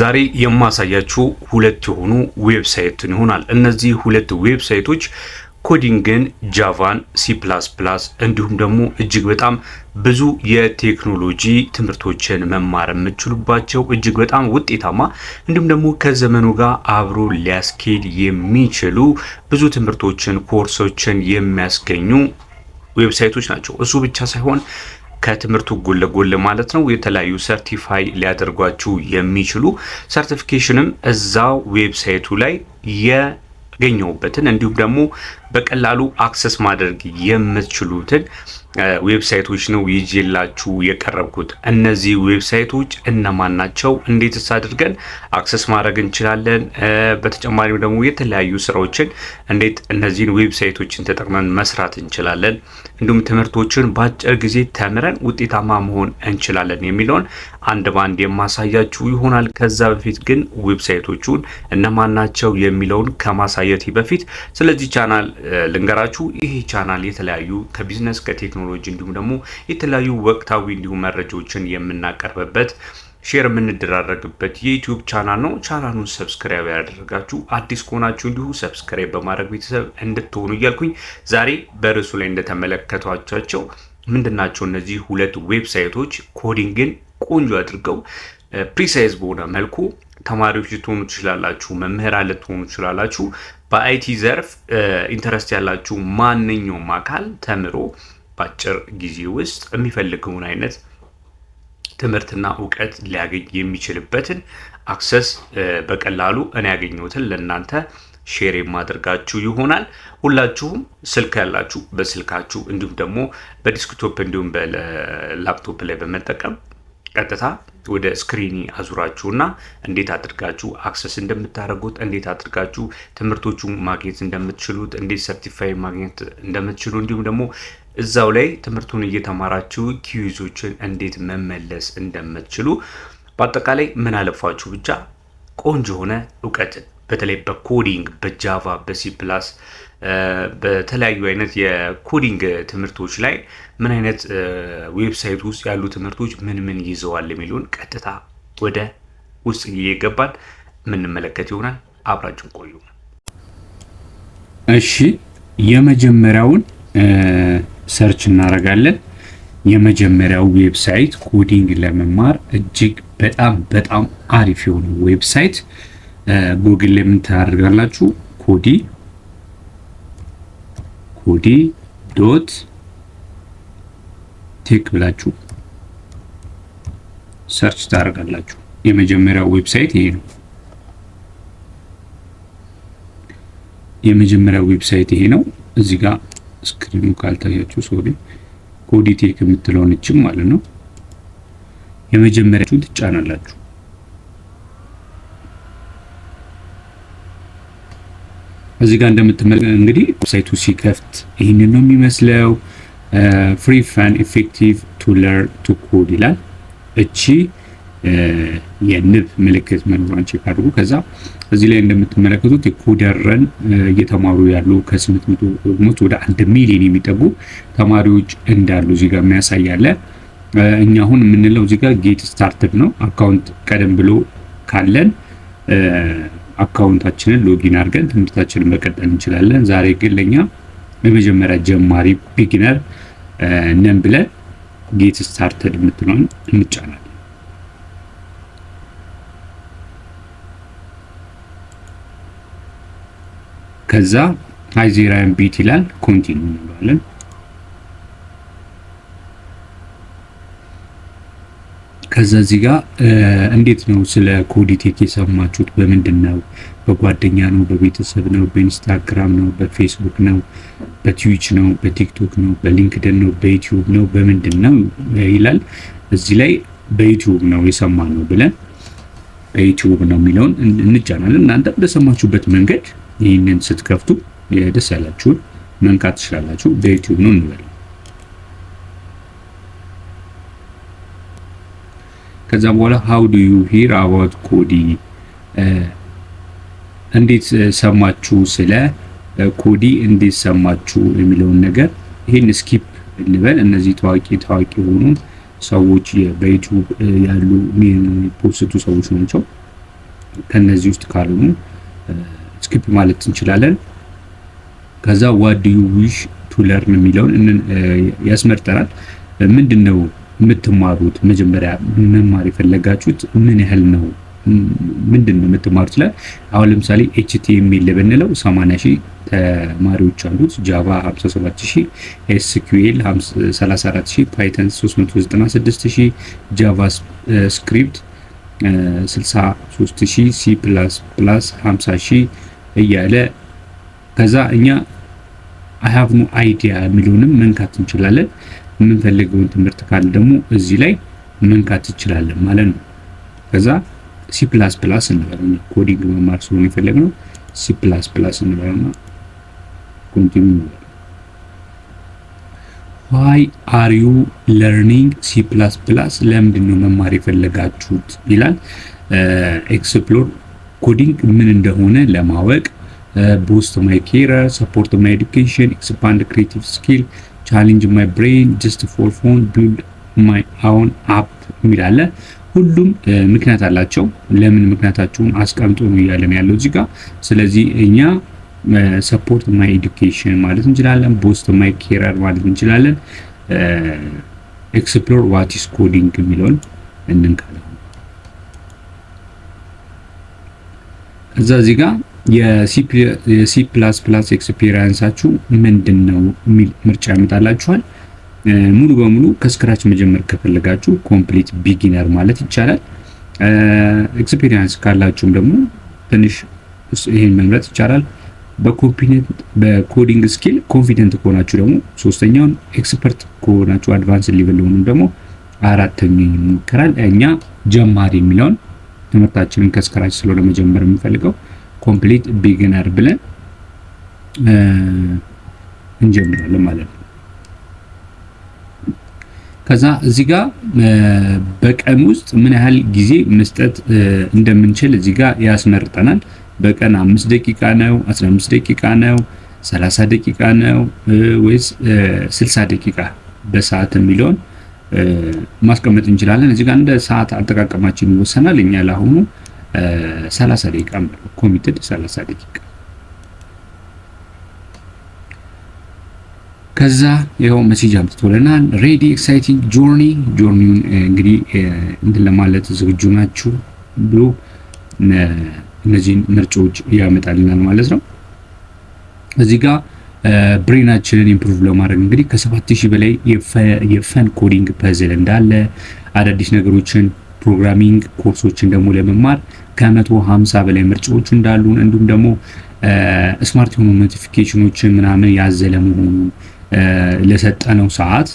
ዛሬ የማሳያችሁ ሁለት የሆኑ website ን ይሆናል። እነዚህ ሁለት website ኦች coding ን፣ Java ን፣ C++ እንዲሁም ደግሞ እጅግ በጣም ብዙ የቴክኖሎጂ ትምህርቶችን መማር የምትችሉባቸው፣ እጅግ በጣም ውጤታማ እንዲሁም ደግሞ ከዘመኑ ጋር አብሮ ሊያስኬድ የሚችሉ ብዙ ትምህርቶችን፣ ኮርሶችን የሚያስገኙ website ኦች ናቸው። እሱ ብቻ ሳይሆን ከትምህርቱ ጎን ለጎን ማለት ነው የተለያዩ certify ሊያደርጓችሁ የሚችሉ certification ም እዛው website ኡ ላይ ያገኘሁበትን እንዲሁም ደግሞ በቀላሉ access ማድረግ የምትችሉትን website ኦች ነው ይዤላችሁ የቀረብኩት። እነዚህ website ኦች እነማን ናቸው? እንዴትስ አድርገን access ማድረግ እንችላለን? በተጨማሪም ደግሞ የተለያዩ ስራዎችን እንዴት እነዚህን website ኦችን ተጠቅመን መስራት እንችላለን፣ እንዲሁም ትምህርቶችን በአጭር ጊዜ ተምረን ውጤታማ መሆን እንችላለን የሚለውን አንድ ባንድ የማሳያችሁ ይሆናል። ከዛ በፊት ግን website ኦቹን እነማን ናቸው የሚለውን ከማሳየቴ በፊት ስለዚህ ቻናል ልንገራችሁ። ይህ ቻናል የተለያዩ ከቢዝነስ፣ ከቴክኖሎጂ እንዲሁም ደግሞ የተለያዩ ወቅታዊ እንዲሁም መረጃዎችን የምናቀርብበት፣ share የምንደራረግበት የ YouTube channel ነው። channel ኡን subscribe ያላደረጋችሁ፣ አዲስ ከሆናችሁ እንዲሁ subscribe በማድረግ ቤተሰብ እንድትሆኑ እያልኩኝ፣ ዛሬ በርዕሱ ላይ እንደተመለከቷቸው ምንድናቸው እነዚህ ሁለት website ኦች? coding ን ቆንጆ አድርገው precise በሆነ መልኩ ተማሪዎች ልትሆኑ ትችላላችሁ፣ መምህራን ልትሆኑ ትችላላችሁ። በ IT ዘርፍ interest ያላችሁ ማንኛውም አካል ተምሮ በአጭር ጊዜ ውስጥ የሚፈልገውን አይነት ትምህርትና እውቀት ሊያገኝ የሚችልበትን access በቀላሉ እኔ ያገኘሁትን ለእናንተ share የማደርጋችሁ ይሆናል። ሁላችሁም ስልክ ያላችሁ በስልካችሁ እንዲሁም ደግሞ በ desktop እንዲሁም በላፕቶፕ ላይ በመጠቀም ቀጥታ ወደ screen አዙራችሁና እንዴት አድርጋችሁ access እንደምታደርጉት፣ እንዴት አድርጋችሁ ትምህርቶቹን ማግኘት እንደምትችሉት፣ እንዴት certify ማግኘት እንደምትችሉ፣ እንዲሁም ደግሞ እዛው ላይ ትምህርቱን እየተማራችሁ quiz ኦችን እንዴት መመለስ እንደምትችሉ፣ በአጠቃላይ ምን አለፋችሁ ብቻ ቆንጆ የሆነ እውቀትን በተለይ በ coding፣ በ Java፣ በ C+፣ በተለያዩ አይነት የ coding ትምህርቶች ላይ ምን አይነት website ውስጥ ያሉ ትምህርቶች ምን ምን ይዘዋል የሚለውን ቀጥታ ወደ ውስጥ እየገባን የምንመለከት ይሆናል። አብራችሁን ቆዩ። እሺ፣ የመጀመሪያውን search እናደርጋለን። የመጀመሪያው website coding ለመማር እጅግ በጣም በጣም አሪፍ የሆነ website ጉግል ላይ ምን ታደርጋላችሁ? Codi.tech ብላችሁ search ታደርጋላችሁ። የመጀመሪያው website ይሄ ነው። የመጀመሪያው website ይሄ ነው። እዚህ ጋር screen ኑ ካልታያችሁ sorry፣ Codi Tech የምትለውን እችም ማለት ነው። የመጀመሪያችሁን ትጫናላችሁ። እዚህ ጋር እንደምትመለከቱ እንግዲህ website ኡ ሲከፍት ይህንን ነው የሚመስለው። "Free, fun, effective to learn to code" ይላል። እቺ የንብ ምልክት መኖሯን check አድርጉ። ከዛ እዚህ ላይ እንደምትመለከቱት የ Coder ን እየተማሩ ያሉ ከ800 almost ወደ 1 ሚሊዮን የሚጠጉ ተማሪዎች እንዳሉ እዚህ ጋር የሚያሳይ አለ። እኛ አሁን የምንለው እዚህ ጋር get started ነው። Account ቀደም ብሎ ካለን account ኣችንን login አድርገን ትምህርታችንን መቀጠል እንችላለን። ዛሬ ግን ለኛ የመጀመሪያ ጀማሪ beginner ነን ብለን get started የምትለውን እንጫናለን። ከዛ "Hi there, I'm ቤት" ይላል። Continue እንለዋለን። ከዛ እዚህ ጋር እንዴት ነው ስለ Codi Tech የሰማችሁት? በምንድን ነው? በጓደኛ ነው? በቤተሰብ ነው? በ Instagram ነው? በፌስቡክ ነው? በ Twitch ነው? በ TikTok ነው? በ LinkedIn ነው? በ YouTube ነው? በምንድን ነው ይላል። እዚህ ላይ በ YouTube ነው የሰማነው ብለን በ YouTube ነው የሚለውን እንጫናለን። እናንተ በሰማችሁበት መንገድ ይህንን ስትከፍቱ ደስ ያላችሁን መንካት ትችላላችሁ። በ YouTube ነው እንበል። ከዛ በኋላ "How do you hear about Codi?" እንዴት ሰማችሁ፣ ስለ Codi እንዴት ሰማችሁ የሚለውን ነገር ይህን skip እንበል። እነዚህ ታዋቂ ታዋቂ የሆኑ ሰዎች በ YouTube ያሉ የሚ post ቱ ሰዎች ናቸው። ከነዚህ ውስጥ ካልሆኑ skip ማለት እንችላለን። ከዛ "What do you wish to learn?" የሚለውን ያስመርጠናል። ምንድን ነው የምትማሩት? መጀመሪያ መማር የፈለጋችሁት ምን ያህል ነው? ምንድን ነው የምትማሩት ላይ አሁን ለምሳሌ HTML ብንለው 80 ሺህ ተማሪዎች አሉት። Java 57 ሺህ፣ SQL 34 ሺህ፣ Python 396 ሺህ፣ JavaScript 63 ሺህ፣ C++ 50 ሺህ እያለ። ከዛ እኛ "I have no idea" የሚለውንም መንካት እንችላለን። የምንፈልገውን ትምህርት ካለ ደግሞ እዚህ ላይ መንካት እንችላለን ማለት ነው። ከዛ C++ እንበለው፣ coding መማር ስለሆነ የፈለግነው C++ እንበለውና continue እንበለው። "Why are you learning C++?" ለምንድን ነው መማር የፈለጋችሁት ይላል። Explore coding ምን እንደሆነ ለማወቅ፣ boost my career፣ support my education፣ expand creative skill፣ challenge my brain፣ just for fun፣ build my own app የሚል አለ። ሁሉም ምክንያት አላቸው። ለምን ምክንያታችሁን አስቀምጡ ነው እያለን ያለው እዚህ ጋር። ስለዚህ እኛ support my education ማለት እንችላለን። Boost my career ማለት እንችላለን። Explore what is coding የሚለውን እንንካለን። ከዛ እዚህ ጋር የ C++ experience ኣችሁ ምንድን ነው የሚል ምርጫ ያመጣላችኋል። ሙሉ በሙሉ ከ scratch መጀመር ከፈለጋችሁ complete beginner ማለት ይቻላል። Experience ካላችሁም ደግሞ ትንሽ ይሄን መምረጥ ይቻላል። በ coding skill confident ከሆናችሁ ደግሞ ሶስተኛውን፣ expert ከሆናችሁ advanced level ለሆኑ ደግሞ አራተኛው ይሞከራል። እኛ ጀማሪ የሚለውን ትምህርታችንን ከ scratch ስለሆነ መጀመር የምንፈልገው complete beginner ብለን እንጀምራለን ማለት ነው። ከዛ እዚህ ጋር በቀን ውስጥ ምን ያህል ጊዜ መስጠት እንደምንችል እዚህ ጋር ያስመርጠናል። በቀን 5 ደቂቃ ነው፣ 15 ደቂቃ ነው፣ 30 ደቂቃ ነው ወይስ 60 ደቂቃ በሰዓት የሚለውን ማስቀመጥ እንችላለን። እዚህ ጋር እንደ ሰዓት አጠቃቀማችን ይወሰናል። እኛ ለአሁኑ 30 ደቂቃ committed 30 ደቂቃ። ከዛ ይኸው message አምጥቶልናል። "Ready exciting journey"፣ journey ውን እንግዲህ እንትን ለማለት ዝግጁ ናችሁ ብሎ እነዚህን ምርጫዎች ያመጣልናል ማለት ነው። እዚህ ጋር brain ኣችንን improve ለማድረግ እንግዲህ ከ7000 በላይ የ fun coding puzzle እንዳለ፣ አዳዲስ ነገሮችን programming ኮርሶችን ደግሞ ለመማር ከ150 በላይ ምርጫዎች እንዳሉን፣ እንዲሁም ደግሞ smart የሆኑ notification ኖችን ምናምን ያዘለ መሆኑን፣ ለሰጠነው ሰዓት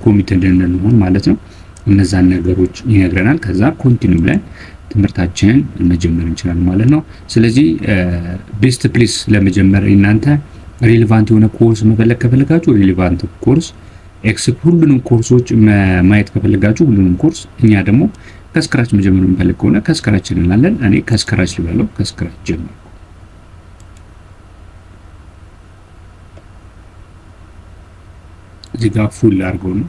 committed እንድንሆን ማለት ነው። እነዛን ነገሮች ይነግረናል። ከዛ continue ብለን ትምህርታችንን መጀመር እንችላለን ማለት ነው። ስለዚህ best place ለመጀመር እናንተ relevant የሆነ ኮርስ መፈለግ ከፈለጋችሁ relevant course ኤክስ ሁሉንም ኮርሶች ማየት ከፈለጋችሁ ሁሉንም ኮርስ፣ እኛ ደግሞ ከ scratch መጀመር የምንፈልግ ከሆነ ከ scratch እንላለን። እኔ ከ scratch ልበለው፣ ከ scratch ጀመርኩ። እዚህ ጋር full አድርገው ነው።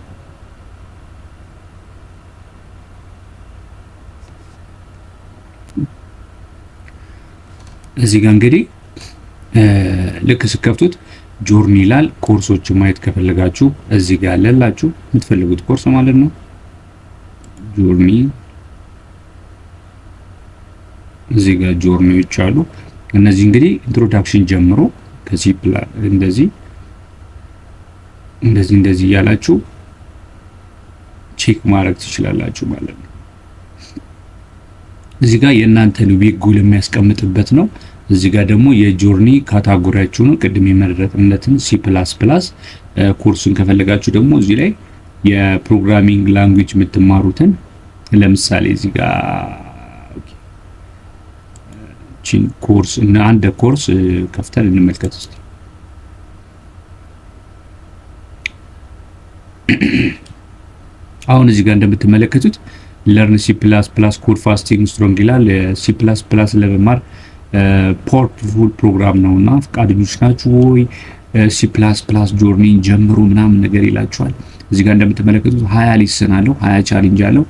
እዚህ ጋር እንግዲህ ልክ ስከፍቱት journey ይላል። ኮርሶች ማየት ከፈለጋችሁ እዚህ ጋር ያለላችሁ የምትፈልጉት ኮርስ ማለት ነው። Journey፣ እዚህ ጋር journey ዎች አሉ። እነዚህ እንግዲህ introduction ጀምሮ ከዚህ እንደዚህ እንደዚህ እንደዚህ እያላችሁ check ማድረግ ትችላላችሁ ማለት ነው። እዚህ ጋር የእናንተን week goal የሚያስቀምጥበት ነው። እዚህ ጋር ደግሞ የ journey category ያችሁ ነው። ቅድም የመረጥነትን C++ ኮርሱን ከፈለጋችሁ ደግሞ እዚህ ላይ የ programming language የምትማሩትን፣ ለምሳሌ እዚህ ጋር ቺን ኮርስ እና አንድ ኮርስ ከፍተን እንመልከት እስቲ። አሁን እዚህ ጋር እንደምትመለከቱት "Learn C++ code fasting strong" ይላል። C++ ለመማር powerful program ነው እና ፈቃደኞች ናችሁ ወይ፣ C++ journey ን ጀምሩ ምናምን ነገር ይላችኋል። እዚህ ጋር እንደምትመለከቱት 20 lesson አለው፣ 20 challenge አለው።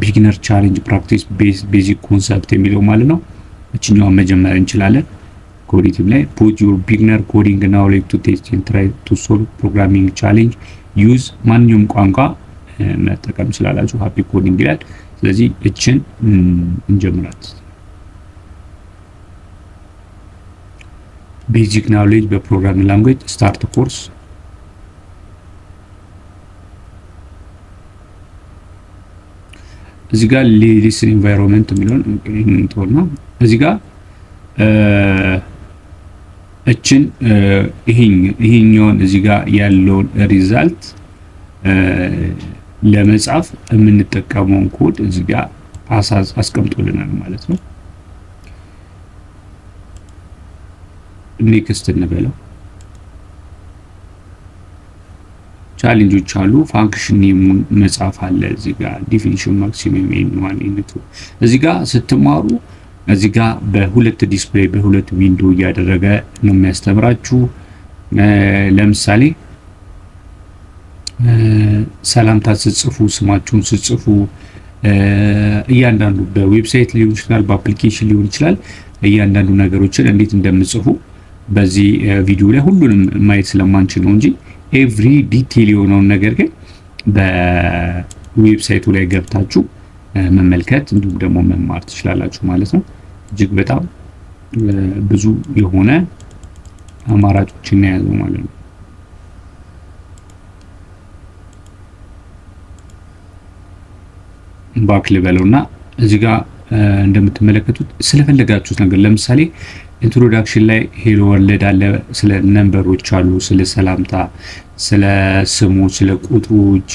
Beginner challenge፣ practice basic concept የሚለው ማለት ነው። እችኛዋን መጀመር እንችላለን። ኮዲቲቭ ላይ put your beginner coding knowledge to test and try to solve programming challenge use ማንኛውም ቋንቋ መጠቀም ትችላላችሁ። Happy coding ይላል። ስለዚህ እችን እንጀምራት። Basic knowledge በ programming language start course። እዚህ ጋር lesson environment የሚለውን እንተውና እዚህ ጋር እችን ይሄኛውን እዚህ ጋር ያለውን result ለመጻፍ የምንጠቀመውን ኮድ እዚህ ጋር አስቀምጦልናል ማለት ነው። Next እንበለው። Challenge ኦች አሉ። Function name ኡን መጻፍ አለ እዚህ ጋር definition maximum n one n two። እዚህ ጋር ስትማሩ እዚህ ጋር በሁለት display በሁለት window እያደረገ ነው የሚያስተምራችሁ። ለምሳሌ ሰላምታ ስትጽፉ፣ ስማችሁን ስትጽፉ፣ እያንዳንዱ በ website ሊሆን ይችላል፣ በ application ሊሆን ይችላል። እያንዳንዱ ነገሮችን እንዴት እንደምጽፉ በዚህ ቪዲዮ ላይ ሁሉንም ማየት ስለማንችል ነው እንጂ every detail የሆነውን ነገር ግን በ website ኡ ላይ ገብታችሁ መመልከት እንዲሁም ደግሞ መማር ትችላላችሁ ማለት ነው። እጅግ በጣም ብዙ የሆነ አማራጮችን የያዘው ማለት ነው። Back ልበለውና እዚህ ጋር እንደምትመለከቱት ስለፈለጋችሁት ነገር ለምሳሌ introduction ላይ hello world አለ፣ ስለ number ኦች አሉ፣ ስለ ሰላምታ፣ ስለ ስሙ፣ ስለ ቁጥሮች፣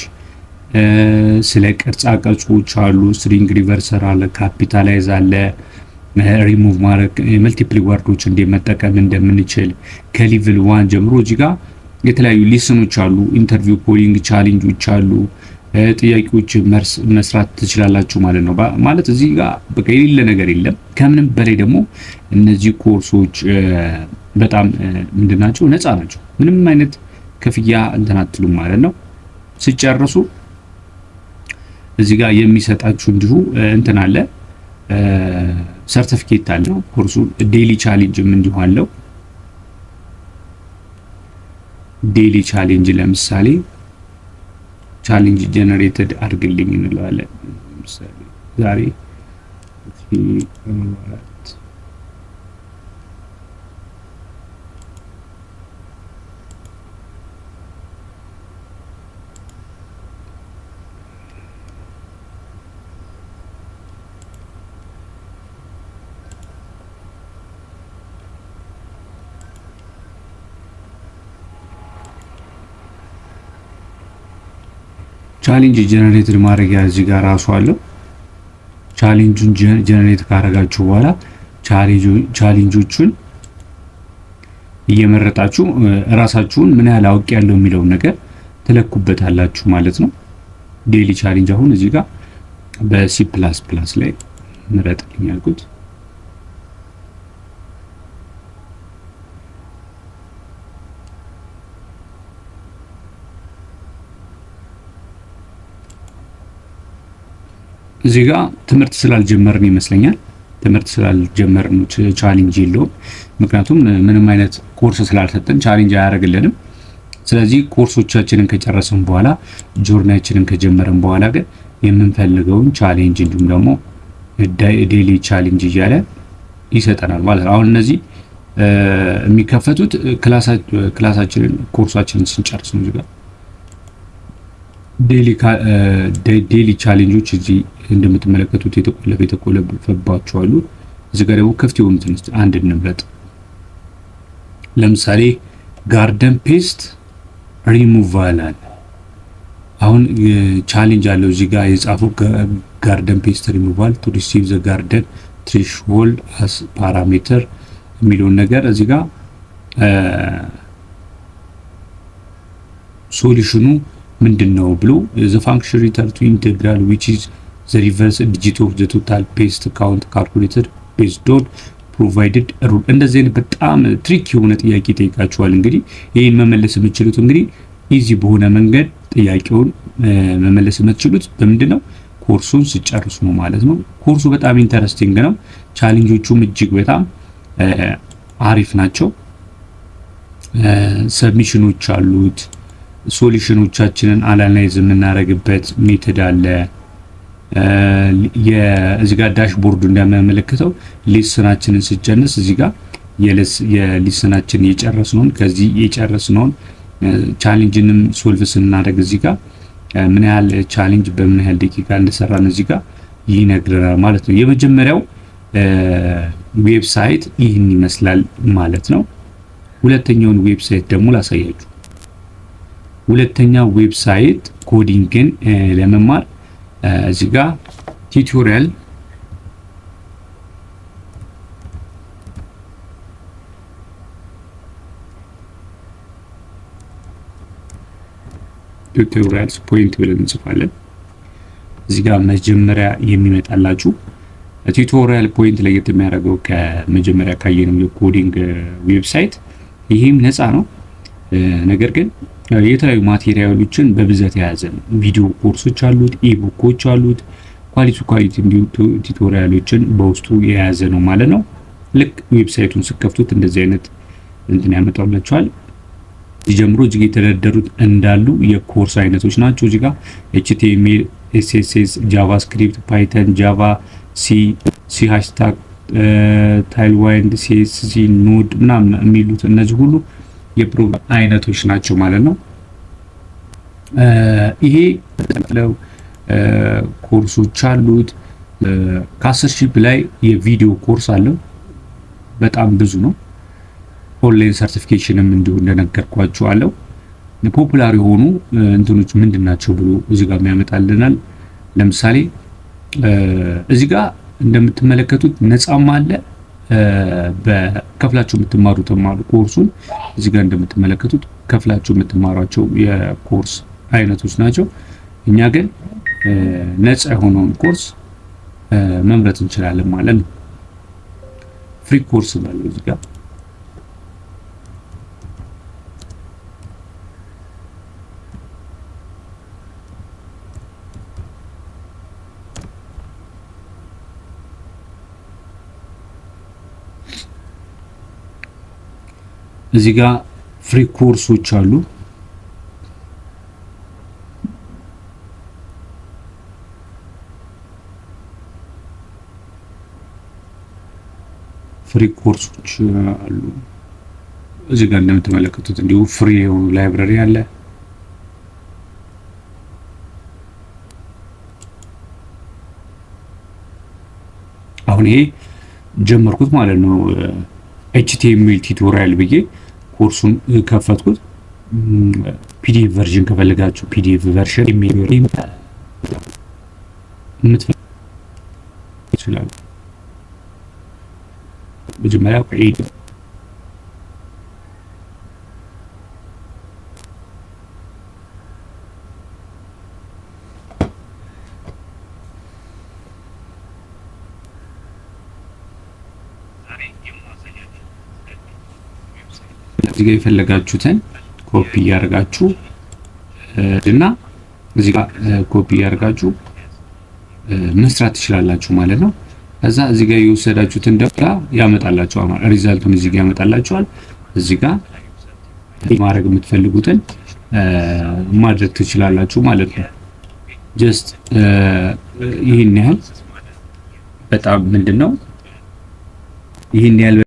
ስለ ቅርጻ ቅርጾች አሉ፣ string reverser አለ፣ capitalize አለ፣ ሪሙቭ ማድረግ፣ multiple word ኦች እንዴት መጠቀም እንደምንችል ከ level 1 ጀምሮ እዚህ ጋር የተለያዩ lesson ኦች አሉ፣ interview coding challenge ኦች አሉ፣ ጥያቄዎች መስራት ትችላላችሁ ማለት ነው። ማለት እዚህ ጋር በቃ የሌለ ነገር የለም። ከምንም በላይ ደግሞ እነዚህ ኮርሶች በጣም ምንድናቸው? ነፃ ናቸው። ምንም አይነት ክፍያ እንትን አትሉም ማለት ነው። ሲጨርሱ እዚህ ጋር የሚሰጣችሁ እንዲሁ እንትን አለ፣ ሰርቲፊኬት አለው። ኮርሱ daily challenge ም እንዲሁ አለው። Daily challenge ለምሳሌ challenge generated አድርግልኝ እንለዋለን። ለምሳሌ ዛሬ 4 challenge generated ማድረጊያ እዚህ ጋር ራሱ አለው። Challenge ኡን generate ካረጋችሁ በኋላ challenge ኦቹን እየመረጣችሁ እራሳችሁን ምን ያህል አውቅ ያለው የሚለውን ነገር ትለኩበታላችሁ ማለት ነው። Daily challenge አሁን እዚህ ጋር በ C++ ላይ ምረጥልኝ ያልኩት። እዚህ ጋር ትምህርት ስላልጀመርን ይመስለኛል። ትምህርት ስላልጀመርን challenge የለውም። ምክንያቱም ምንም አይነት ኮርስ ስላልሰጠን challenge አያደርግልንም። ስለዚህ ኮርሶቻችንን ከጨረስን በኋላ journey ያችንን ከጀመርን በኋላ ግን የምንፈልገውን challenge እንዲሁም ደግሞ daily challenge እያለ ይሰጠናል ማለት ነው። አሁን እነዚህ የሚከፈቱት class ኣችንን ኮርሳችንን ስንጨርስ ነው። እዚህ ጋር daily challenge ኦች እዚህ እንደምትመለከቱት የተቆለፈ የተቆለፈባቸው አሉ። እዚህ ጋር ደግሞ ክፍት የሆኑትን አንድ እንምረጥ። ለምሳሌ ጋርደን ፔስት ሪሙቫል አለ። አሁን challenge አለው እዚህ ጋር የጻፈው ጋርደን ፔስት ሪሙቫል ቱ ሪሲቭ ዘ ጋርደን threshold as parameter የሚለውን ነገር እዚህ ጋር solution ኑ ምንድን ነው ብሎ the function return to integral which is the reverse digit of the total pest count calculated based on provided rule። እንደዚህ አይነት በጣም trick የሆነ ጥያቄ ይጠይቃችኋል። እንግዲህ ይህን መመለስ የምትችሉት እንግዲህ easy በሆነ መንገድ ጥያቄውን መመለስ የምትችሉት በምንድን ነው? ኮርሱን ስጨርሱ ነው ማለት ነው። ኮርሱ በጣም interesting ነው። Challenge ኦቹም እጅግ በጣም አሪፍ ናቸው። Submission ኦች አሉት። Solution ኦቻችንን analyze የምናደርግበት method አለ። እዚህ ጋር dashboard ኡ እንደሚያመለክተው lesson ኣችንን ስጨርስ እዚህ ጋር የ lesson ኣችን የጨረስነውን፣ ከዚህ የጨረስነውን challenge ንም solve ስናደርግ እዚህ ጋር ምን ያህል challenge በምን ያህል ደቂቃ እንደሰራን እዚህ ጋር ይነግረናል ማለት ነው። የመጀመሪያው website ይህን ይመስላል ማለት ነው። ሁለተኛውን website ደግሞ ላሳያችሁ። ሁለተኛ website coding ን ለመማር እዚህ ጋር tutorials point ብለን እንጽፋለን። እዚህ ጋር መጀመሪያ የሚመጣላችሁ Tutorial Point ለየት የሚያደርገው ከመጀመሪያ ካየነው የ coding website ይህም ነፃ ነው። ነገር ግን የተለያዩ material ኦችን በብዛት የያዘ ነው። ቪዲዮ ኮርሶች አሉት፣ ebook ኦች አሉት፣ quality እንዲሁ tutorial ኦችን በውስጡ የያዘ ነው ማለት ነው። ልክ website ኡን ስትከፍቱት እንደዚህ አይነት እንትን ያመጣላችኋል። ጀምሮ እዚህ የተደረደሩት እንዳሉ የኮርስ አይነቶች ናቸው። እዚህ ጋር HTML፣ CSS፣ JavaScript፣ Python፣ Java፣ C፣ C hashtag፣ Tailwind፣ CSS፣ Node ምናምን የሚሉት እነዚህ ሁሉ የፕሮግራም አይነቶች ናቸው ማለት ነው። ይሄ ኮርሶች አሉት። ከ10,000 በላይ የቪዲዮ ኮርስ አለው። በጣም ብዙ ነው። Online certification ም እንዲሁ እንደነገርኳችሁ አለው። Popular የሆኑ እንትኖች ምንድን ናቸው ብሎ እዚህ ጋር ያመጣልናል። ለምሳሌ እዚህ ጋር እንደምትመለከቱት ነፃም አለ፣ በከፍላችሁ የምትማሩትም አሉ። ኮርሱን እዚህ ጋር እንደምትመለከቱት ከፍላችሁ የምትማሯቸው የኮርስ አይነቶች ናቸው። እኛ ግን ነፃ የሆነውን ኮርስ መምረጥ እንችላለን ማለት ነው። Free course ባለው እዚህ ጋር free ኮርሶች አሉ። Free ኮርሶች አሉ። እዚህ ጋር እንደምትመለከቱት እንዲሁ free የሆኑ library አለ። አሁን ይሄ ጀመርኩት ማለት ነው። HTML tutorial ብዬ ኮርሱን ከፈትኩት። PDF version ከፈለጋችሁ PDF version ይችላሉ። መጀመሪያ እዚህ ጋር የፈለጋችሁትን ኮፒ እያደረጋችሁ እና እዚህ ጋር ኮፒ እያደረጋችሁ መስራት ትችላላችሁ ማለት ነው። ከዛ እዚህ ጋር የወሰዳችሁትን data ያመጣላችኋል ማለት result ኡን እዚህ ጋር ያመጣላችኋል። እዚህ ጋር ማድረግ የምትፈልጉትን ማድረግ ትችላላችሁ ማለት ነው። Just ይህን ያህል በጣም ምንድን ነው ይህን ያህል።